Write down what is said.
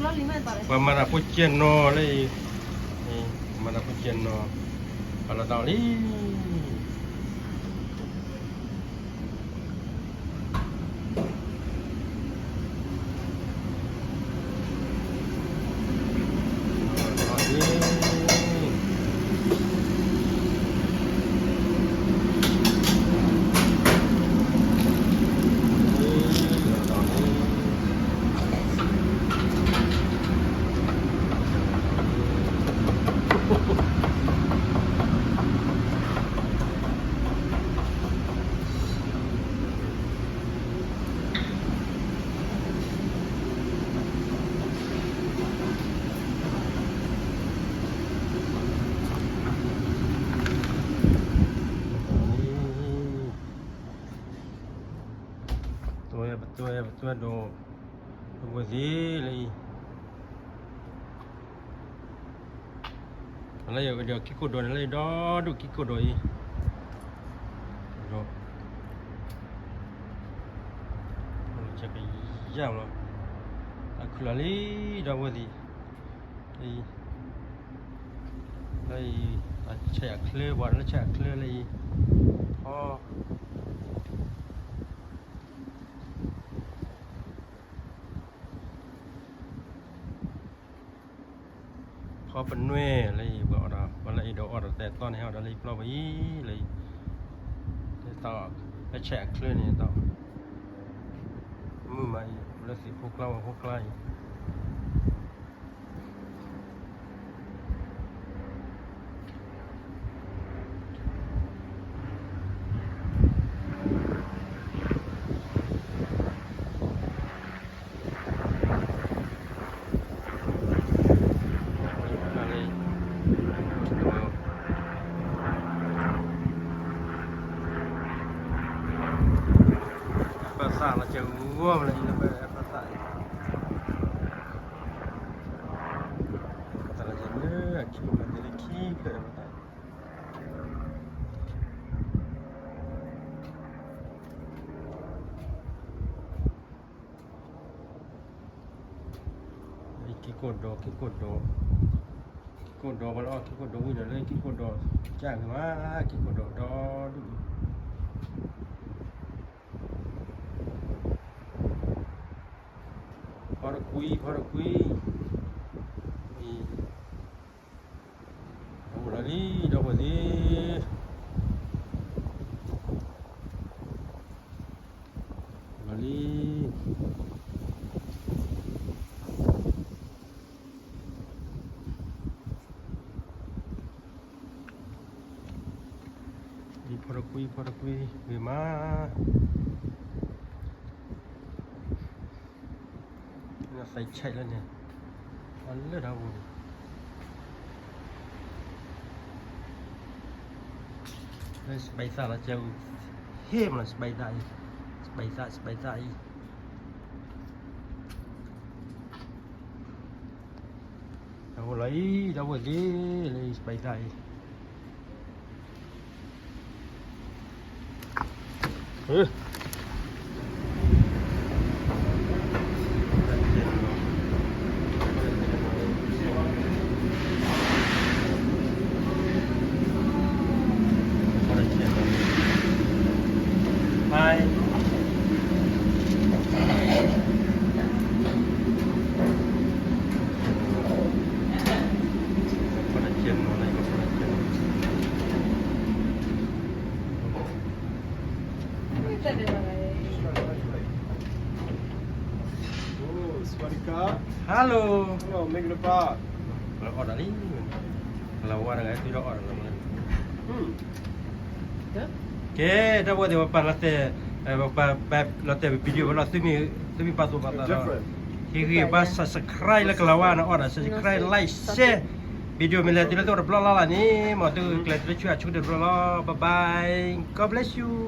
ပှၤမၤတၢ်ဖိကဲနီၤလၢအံၤ, မၤတၢ်ဖိကဲနီၤ, ပှၤလီၤတၢ်အီၣ်လံ. ပတွဲ ပတွဲ ပတွဲဒီး ပဝဲသ့ၣ်လၢအံၤ လၢယဒီးကံၢ်ကိၣ်ဒီးန့ၣ် လၢယဒီဒူၣ်ကံၢ်ကိၣ်ဒီးအံၤ, ဒီး ကယၢ်လီၤ, အခုလီၤလံ ဒီပုၢ်ဝဲၢ်သ့ၣ်, လၢအံၤ အဆဲးအချၢ ပှၤလၢဆဲးအချၢလၢအံၤ, ဖီ ဖီပနွဲလၢအံၤ ပှၤအီၣ်ဒီး ပှၤလၢအံၤဒီးအီၣ်ဒီးတဲတီန့ၣ် ဟဲအီၣ်ဒီးလၢယပျီပှၤအံၤ လၢအံၤ တၢ် လၢဆဲးအချၢန့ၣ်တၢ် မုာ်မးအံၤ လၢသ့ၣ်ဖိကျါဝဲဖိကျါအံၤ ပသးလီၤကဲဂီၢ်မးလၢအံၤ လၢပသးအံၤ ပသးလီၤကဲလၢအခံမး တဲလၢခံဖျၢၣ်ပသး ကံၢ်ကိၣ်ဒီး ကံၢ်ကိၣ်ဒီး ကံၢ်ကိၣ်ဒီး ပှၤလၢအီၣ်ကံၢ်ကိၣ်ဒီးဝံၤဒီးလၢကံၢ်ကိၣ်ဒီး ကၢ်ဂ့ၤမး ကံၢ်ကိၣ်ဒီးဒီဒူၣ် ဖီတကွံ ဖီတကွံ အံၤ အိၣ်လီၤလံ ဒီပုၢ်ဝဲၢ်သ့ၣ် လီၤလံ ဖီတကွံ ဖီတကွံ ဂ့ၤမး သးဆဲးလၢန့ၣ် အလၢတၢ်ပူၤန့ၣ် လၢစပံးသၣ်လီၤ ကဲအူ ဟ့ၣ်မးလီၤ စပံးသၣ်အံၤ စပံးသၣ် စပံးသၣ်အံၤ တၢ်အိၣ်လီၤအံၤ တၢ်အိၣ်သ့ လၢစပံးသၣ်အံၤ Hello. Hello, မင်္ဂလာပါ. လၢအီၣ်တၢ်လံ, ကလၤဝါတဂၤတုၤဒီးအီၣ်တၢ်လီၤ. ကဲ, တၢ်ဝဲသ့ၣ် ပပာ်လီၤတဲာ်, ပပာ်လီၤတဲာ် video ဝဲလီၤ, သုမ့ၢ်ပာ်သူၣ်ပာ်သးဒီး ဟ့ၣ်ဂံၢ်ဘါ subscribe လၢကလၤဝါန့ၣ်အီၣ်ဒီး subscribe, like, share video မ့ၢ်လဲၤတုၤလၢသုအိၣ်တဘျီလီၤလၢ်န့ၣ်, မ်သုကလဲၤတုၤလၢဆူအဆိကတၢၢ်တဘျီလီၤ. Bye bye, God bless you.